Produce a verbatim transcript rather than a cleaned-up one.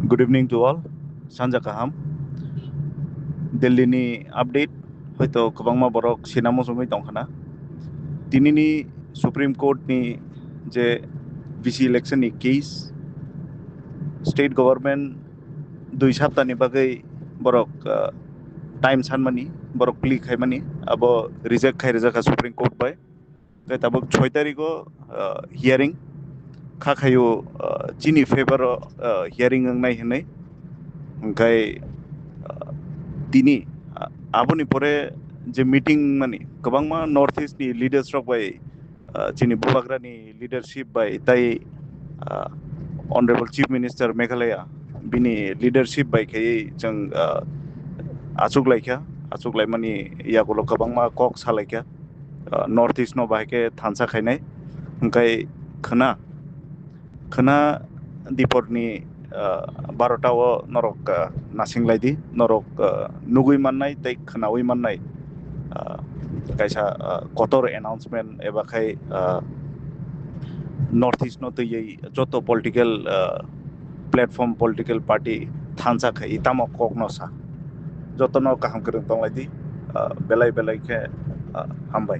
Good evening to all. Sanja kaham. Delhi ni update hoito kwbangma borok sinamo sumui tongkhana. Tinini Supreme Court ni je V C election ni case, state government dui sapta ni bagwi borok, uh, time sanmani, borok plea khaimani, abo reject khai rijak kha Supreme Court bai. Tei tabuk soi tarikh o, uh, hearing kha khaio, uh, chini favor o, uh, hearing wngnai hinwi. Hwnkhe, uh, tini, uh, aboni pore je meeting mani kwbangma North East ni leaders rok bai, uh, chini bubagra ni leadership bai tei, uh, Honorable Chief Minister Meghalaya bini leadership bai khaiwi chwng, uh, achuk laikha, achuk laimani yagulo kwbangma kok salaikha, uh, North East no bahai khe thansa khainai. Hwnkhe khwna, khwna diporni, uh, barota o norok, uh, nasing lai di, norok, uh, nugui mannai tei khwnaui mannai, uh, kaisa, uh, kotor announcement eba khai, uh, North East no twiwi joto political, uh, platform, political party thansa khai tamo kok no sa. Jotono kaham kwrwng tong lai di, uh, belai belai khe, uh, hambai.